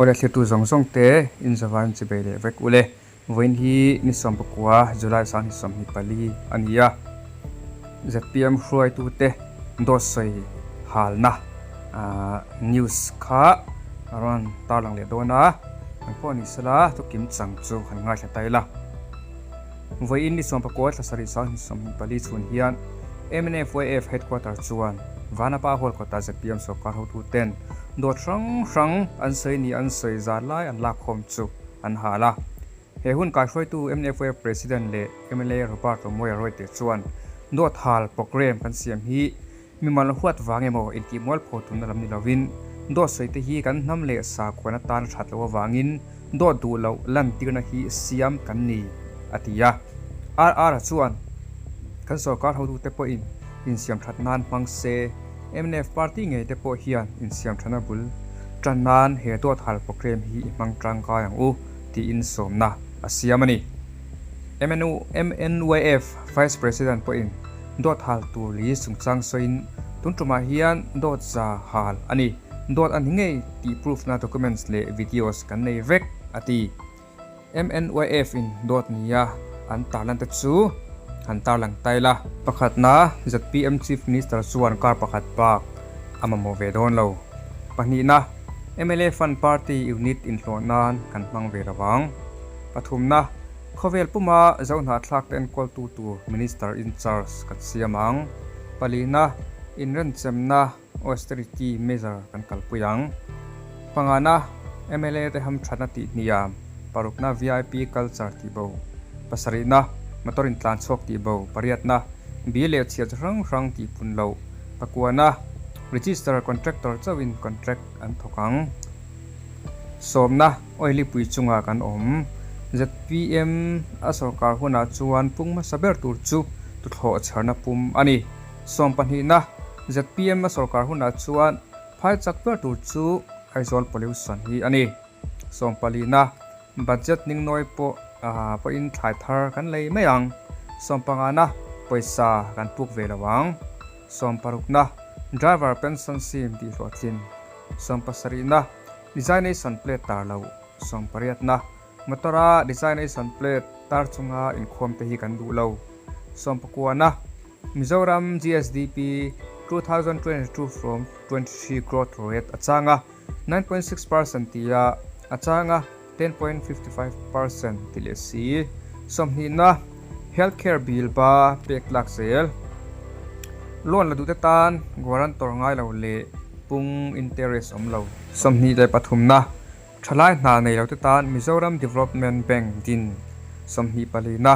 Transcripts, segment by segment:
Awle thlirtu zawng zawng te in zavain chibei leh vek ule. Vawiin hi ni 19 July 2024 a ni a, zpm hruaitute dawt sawi halna news kha a rawn tarlang leh dawn a, kan pawh ni sela thukim chang chu han ngaithla ta ila. Vawiin ni 19 thla sarih 2024 chhun hian MNFYF headquarter chuan Vanapa Hall kawtah zpm sorkar hotuten dawt hrang hrang an sawi ni an sawi zat lai an lakkhawm chu an hal a. He hun kaihruaitu MNFA President leh mla Robert Romawia Royte chuan dawt hal programme kan siam hi mimal huat vang emaw intihmualpho tumna lam ni lovin dawt sawite hi kan hnam leh sakhuan atan a that loh avangin dawt duh loh lantirna hi siam kan ni, a ti a. RR-a chuan kan sorkar hotute pawhin insiam that nan hmang se, Mnf party ngei te pawh hian insiamthana bul tan nan he dawt hal programme hi i hmang tangkai ang u tiin sawmna a siam a ni. MNYF Vice President pawhin dawt hal tur li chungchang sawiin tun tumah hian dawt za hal a ni, dawt a ni ngei tih proof na documents leh videos kan nei vek a ti. MNYF in dawt nia an tarlan te chu han tarlang ta ila. Pakhatna, zpm Chief Minister chuan kar pakhat bak a mamawh ve dawn lo. Pahnihna, mla Fund Party Unit inhlawh nan kan hmang ve lo ang. Pathumna, khawvel puma Zohnahthlak te enkawltu tur Minister in charge kan siam ang. Palina, inrenchemna Austerity measure kan kalpui ang. Pangana, mla te hamthatna tih hniam, parukna vip culture tih bo, pasarihna motor in tlan chhuak tih bo, pariatna bill leh chhiat hrang hrang tih pun loh, pakuana register contractor chauhin contract an thawk ang. Sawmna, Oilipui chungah kan awm. Zpm a sorkar hunah chuan pung hmasa ber tur chu tuthlawh chharna pum a ni. Sawmpahnihna, zpm a sorkar hunah chuan phai chak ber tur chu Aizawl pollution hi a ni. Sawmpalina, budget ningnawi pawh pawhin thlai thar kan lei mai ang. Sawmpangana, pawisa kan puk ve lo ang. Sawmparukna, driver pension scheme tih hlawhtlin. Sawmpasarihna, designation plate tar loh. Sawmpariatna, motor-a designation plate tar chunga inkhawm te hi kan duh lo. Sawmpakuana, Mizoram GSDP 2022 from 23 growth rate a chang a, 9.6 percent tia a chang a, 10.55 percent ti leh si. Sawmhnihna, Health care bill ba pek tlak zel. Loan la duhte tan guarantor ngai lo leh pung interest awm lo. Sawmhnih leh pathumna, Thalai hna nei lote tan Mizoram Development Bank din 24na,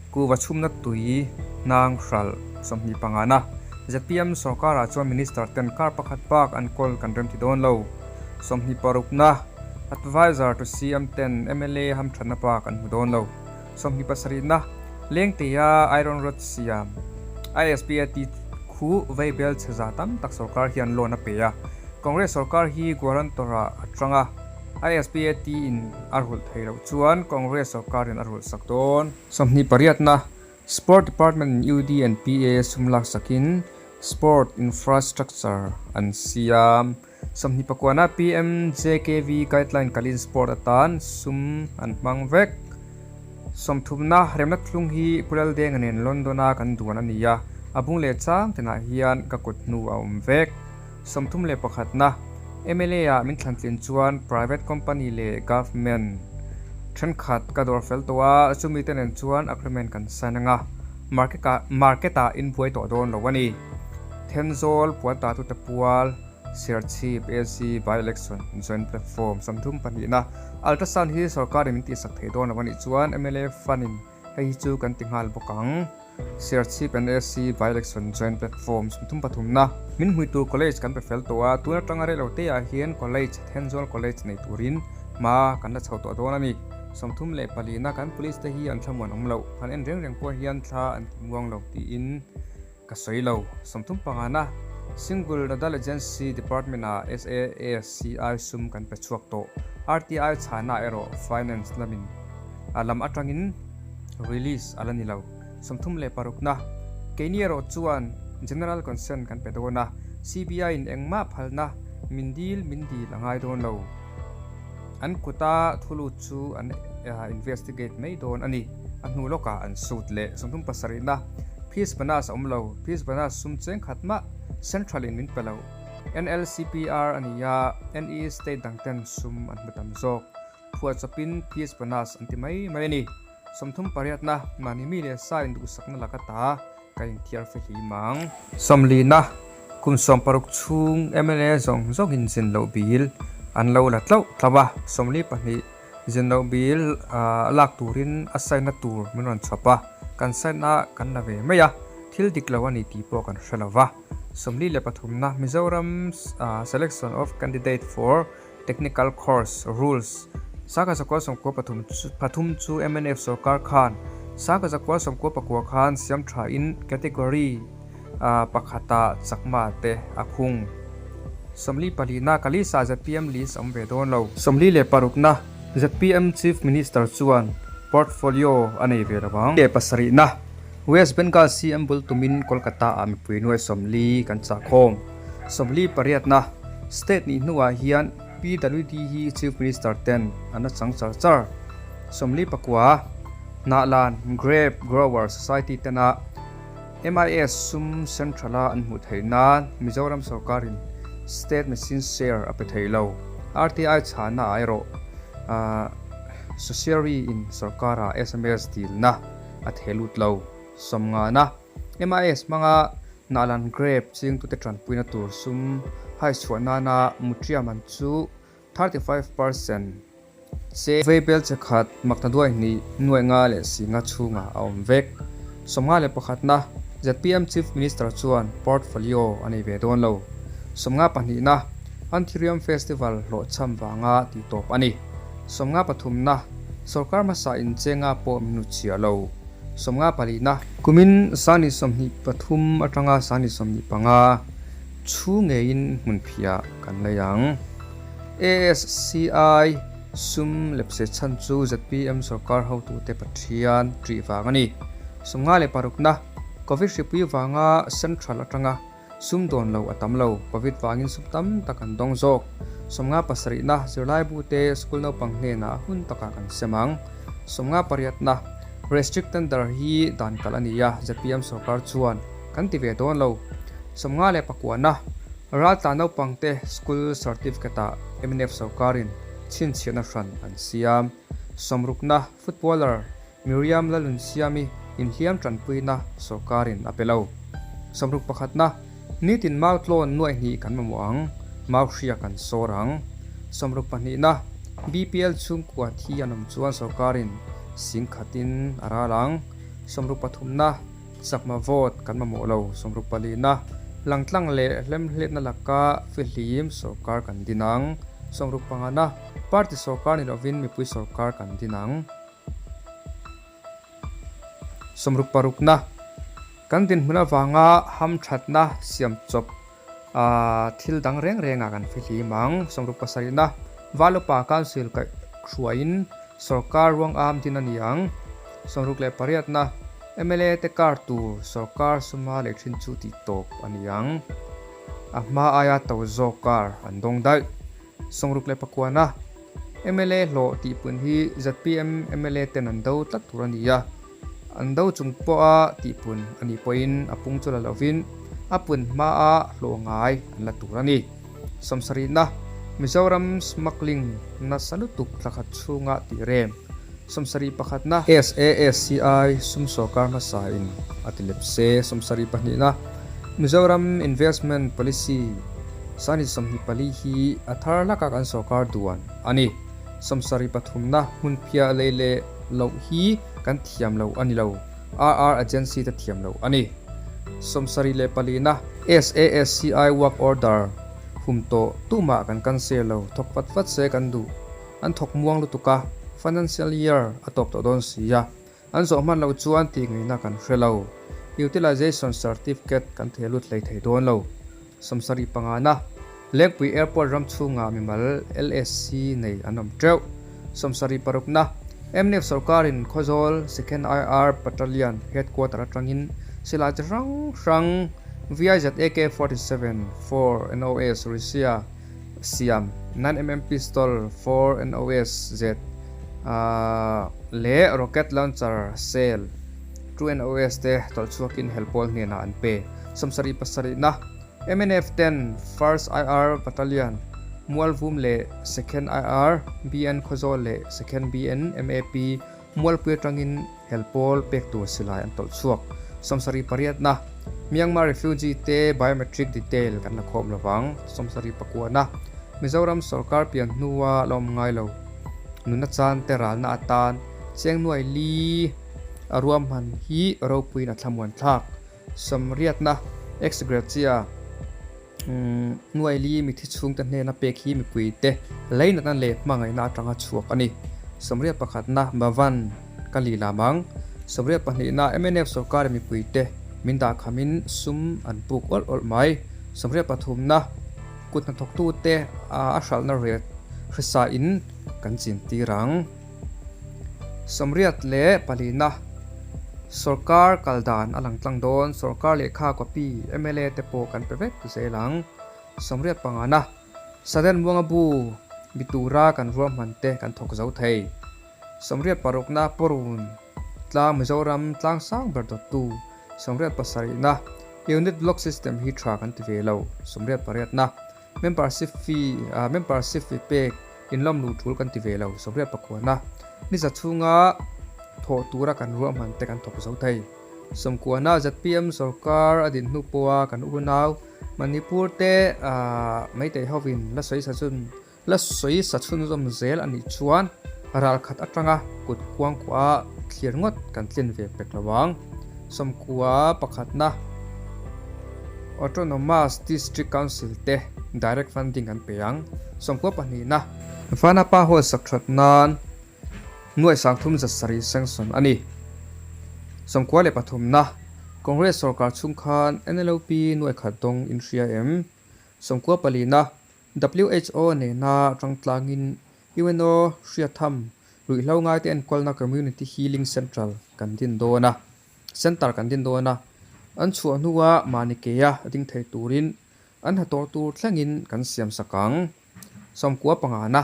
kuhva chhumna tui hnang hralh 25na, zpm sorkarah chuan Minister ten kar pakhat bak an kawl kan remti dawn lo. 26na, Adviser to CM ten mla hamthatna bak an hmu dawn lo. 27na, Lengteia Iron Rod siam ISPAT khu veibel chhe za tam tak sorkar hian loan a pe a, Congress sorkar hi guarantor-ah a tang a, ISPAT in a rulh thei loh chuan Congress sorkarin a rulh sak dawn. 28na, Sport Department in UD and PA sum lak sakin Sport Infrastructure an siam. 29na, PMJKV guideline kalin sport atan sum an hmang vek. 30na, Remna thlung hi Pu Laldenga nen London-a kan duan a ni a, a bung leh chang tinah hian ka kut hnu a awm vek. 31na, mla ah min thlantlin chuan private company leh government thenkhat ka dawr fel tawh a, chumi te nen chuan agreement kan sign anga, market ah inbuai tawh dawn lo a ni. Thenzawl puan tatute pual. Serchhip AC by-election joint platform 32na ultrasound hi sorkarin min tihsak thei dawn lo a nih chuan mla fund in hei hi chu kan ti nghal bawk ang. Serchhip and AC by-election joint platform 33na min hmui tur college kan pe fel tawh a, tun atanga rei lo te ah hian college Thenzawl college nei turin hma kan la chho tawh dawn a ni. 34na kan police te hi an thlamuan awm loh, han en reng reng pawh hian thla an ti muang lo tiin Ka sawi lo. 35na Single Nodal Agency Department-ah SAACI sum kan pe chhuak tawh. RTI chhana erawh Finance lamin a lam atangin release a la ni lo. 36na Keini erawh chuan General Consent kan pe dawn a, CBI-in engmah phalna min dil min dil a ngai dawn lo. An kuta thulut chu an investigate mai dawn a ni. A hnu lawkah an sut leh 37 na Fees bonus a awm lo. Fees bonus sum cheng khat mah Central in min pe lo. NLCPR a ni a, NE state dang ten sum an hmu tam zawk. Phuahchawpin fees bonus an ti mai mai a ni. 38 na Mahni mi leh sa induhsakna laka ta ka inthiar fihlim ang. 40 na Kum 60 chhung mla zawng zawngin zin loh bil an lo la tlauh tlauh a, 42 zin loh bil lak turin a sign na tur min rawn chhawp a, kan sign a kan la ve mai a, thil dik lo a ni tih pawh kan hre lo va. 43 na Mizoram Selection of Candidate for Technical Course Rules 1993 chu mnf sorkar khan 1999 khan siam tha in category pakhata chakma te a khung. 44 na Kalisa zpm list a awm ve dawn lo. 46 na zpm Chief Minister chuan portfolio a nei ve lo ang. 7 na West Bengal CM bul tumin Kolkata ah mipui nuai 40 kan chahkhawm. 48 na State nih hnuah hian PWD hi Chief Minister ten an la chang char char. 49 Hnahlan Grape Grower Society tena MIS sum Central a an hmuh theih nan Mizoram sorkarin State Machine Share a pe thei lo. RTI chhana ah erawh Sociary in sorkara sms dilna a theh lut lo. 50 na MIS hmanga Hnahlan grape chingtute tanpuina tur sum hai chhuah nana Mutria man chu 35% che Veibel che khat makna duai hnih nuai nga leh si nga chhungah a awm vek. 51 na zpm Chief Minister chuan portfolio a nei ve dawn lo. 52 na Anthurium Festival hlawhchham vanga tihtawp a ni. 53 na Sorkar hmasa inchenga pawh min hnuchhiah lo. 54 na. Kumin 2023 atanga 2025 chhu ngeiin hmunphiah kan lei ang. ASCI sum lepse chhan chu zpm sorkar hotute Pathian ṭih vang a ni. 56 na. Covid hripui vanga Central atanga sum dawn lo a tam lo. Covid vangin sum tam tak an dawng zawk. 57 na. Zirlaibute school naupang hnenah hun takah kan sem ang. 58 na. Restrict tender hi dan kalh a ni a, zpm sorkar chuan kan ti ve dawn lo. 59 na. Raltlan naupangte school certificate-ah mnf sorkarin chhinchhiahna hran an siam. 60 na. Footballer Miriam Lalunsiami inhliam tanpuina sorkarin a pe lo. 61 na. Nitin mau tlawn nuaih hnih kan mamawh ang, mau hria kan sawr ang. 62 na. BPL chhungkua thi an awm chuan sorkarin sing khatin a ral ang. 63 na. Chakma vote kan mamawh lo. 64 na. Langtlang leh hlemhletna laka fihlim sorkar kan din ang. 65 na. Party sorkar ni lovin mipui sorkar kan din ang. 66 na. Kan dinhmun avanga hamthatna siam chawp thil dang reng rengah kan fihlim ang. 67 na. Valupa Council kaih hruaiin sorkar ruang am din a ni ang. 68 na. Mla te kar tur sorkar suma leh thin chu tih tawp a ni ang. A hma aia to zawk kar an dawng daih. 69 na. Mla hlawh tih pun hi zpm mla ten an do tlat tur a ni a, an do chung pawha tih pun a nih pawhin a pung chu la lovin a pun hmaa hlawh ngai an la tur a ni. 70 na. Mizoram smuggling nasa lutuk thla khat chhunga tih rem. 71 na. SASCI sum sorkar hmasa in a ti lep se. 72 na. Mizoram Investment Policy 2024 hi a thar laka kan sorkar duan a ni. 73 na. Hmunphiah lei leh loh hi kan thiam lo a ni lo, RR Agency te thiam lo a ni. 74 na. SASCI Work Order hum tawh tumah kan cancel lo, thawk vat vat se kan duh. An thawk muang lutuk a, financial year a tawp tawh dawn si a, an zawh hman loh chuan tih ngaihna kan hre lo. Utilization certificate kan theh lut hlei thei dawn lo. 75 na, Lengpui Airport ram chhungah mimal LSC nei an awm teuh. 76 na, Mnf sorkarin Khawzawl Second IR Battalion Headquarter atangin silai chi hrang hrang VIZ AK-47, 4 NOS Russia, siam 9mm pistol, 4 NOS Z leh rocket launcher shell, 2 NOS te tawlh chhuakin helpawl hnenah an pe. 77 na mnf ten First IR Battalion, Mualvum leh Second IR BN Khawzawl leh Second BN MAP Mualpui atangin helpawl pek tur silai an tawlh chhuak. 78 na Myanmar refugee te biometric detail kan la khawm lovang. 79 na Mizoram sorkar pian hnua la awm ngai lo nuna chan te ralna atan cheng nuai li a ruahman hi ropuiin a thlamuan thlak. 80 na Ex gratia nuai li mithi chhungte hnena pek hi mipuite leinatna leh hmangaihna atanga chhuak a ni. 81 na Bhavan ka li lam ang. 82 na mnf sorkar mipuite min dahkhamin sum an puk awlh awlh mai. 83 na kut hnathawktute a hralhna ret hrisa in kan chintir ang. 84 na Sorkar kal dan a lang tlang dawn, sorkar lehkha copy mla te pawh kan pe vek zel ang. 85 na Sudden Muanga bu bi tura kan ruahman te kan thawk zo thei. 86 na Pawrun tlang Mizoram tlang sang ber dawttu. 87 na Unit Block System hi tha kan ti ve lo. 88 na Membership fee, Membership fee pek inlawm luh tul kan ti ve lo, 89 ni za chhunga thawh tura kan ruahman te kan thawk zo thei. 90 zpm sorkar a din hnu pawha kan unau Manipur te Meitei hovin la sawi sa chun la sawi sa chhunzawm zel a nih chuan ralkhat atanga kut kuangkuah thlir ngawt kan tlin ve pek lo ang. 91 Autonomous District Council te direct funding an pe ang. 92 na. Vanapa Hall sak that nan nuai 370 sanction a ni. 93 na. Congress sorkar chhung khan NLUP nuai khat dawng in hria em? 94 na. WHO nena tangtlangin UNO hriatham ruihhlo ngaite enkawlna Community Healing Central kan din dawn a. Centre kan din dawn a, an chhuah hnua mahni keia ding thei turin an hnathawh tur thlengin kan siam sak ang. 95 na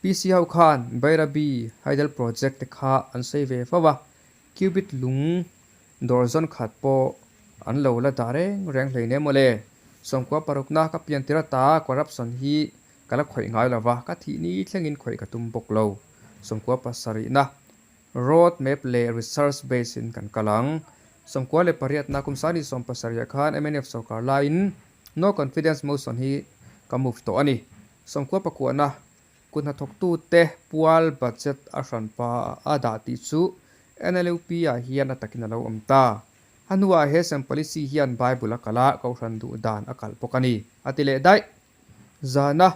PC ho khan Bairabi Hydel Project te kha an sawi ve fo a, Cubit lung dawr zawn khat pawh an lo la dah reng reng hleinem mawle. 96 na ka pian tir ata corruption hi ka la khawih ngai lova, ka thih ni thlengin khawih ka tum bawk lo. 97 na Road map leh research base in kan kal ang. 98 na kum 2017 ah khan mnf sorkar laiin No Confidence Motion hi ka move tawh a ni. 99 na kut hnathawktute pual budget a hranpa a dah tih chu NLUP ah hian a takin a lo awm ta. A hnuah he sem policy hian Bible a kal a, Kohhran duh dan a kalh bawk a ni, a ti leh daih. Zana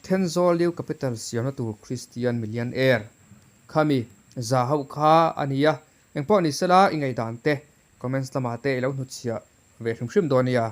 Thenzawl New Capital siamna tur Christian Millionaire khami za hauh kha a nia. Engpawh ni sela i ngaihdan te comments lamah te i lo hnutchhiah ve hrim hrim dawn nia.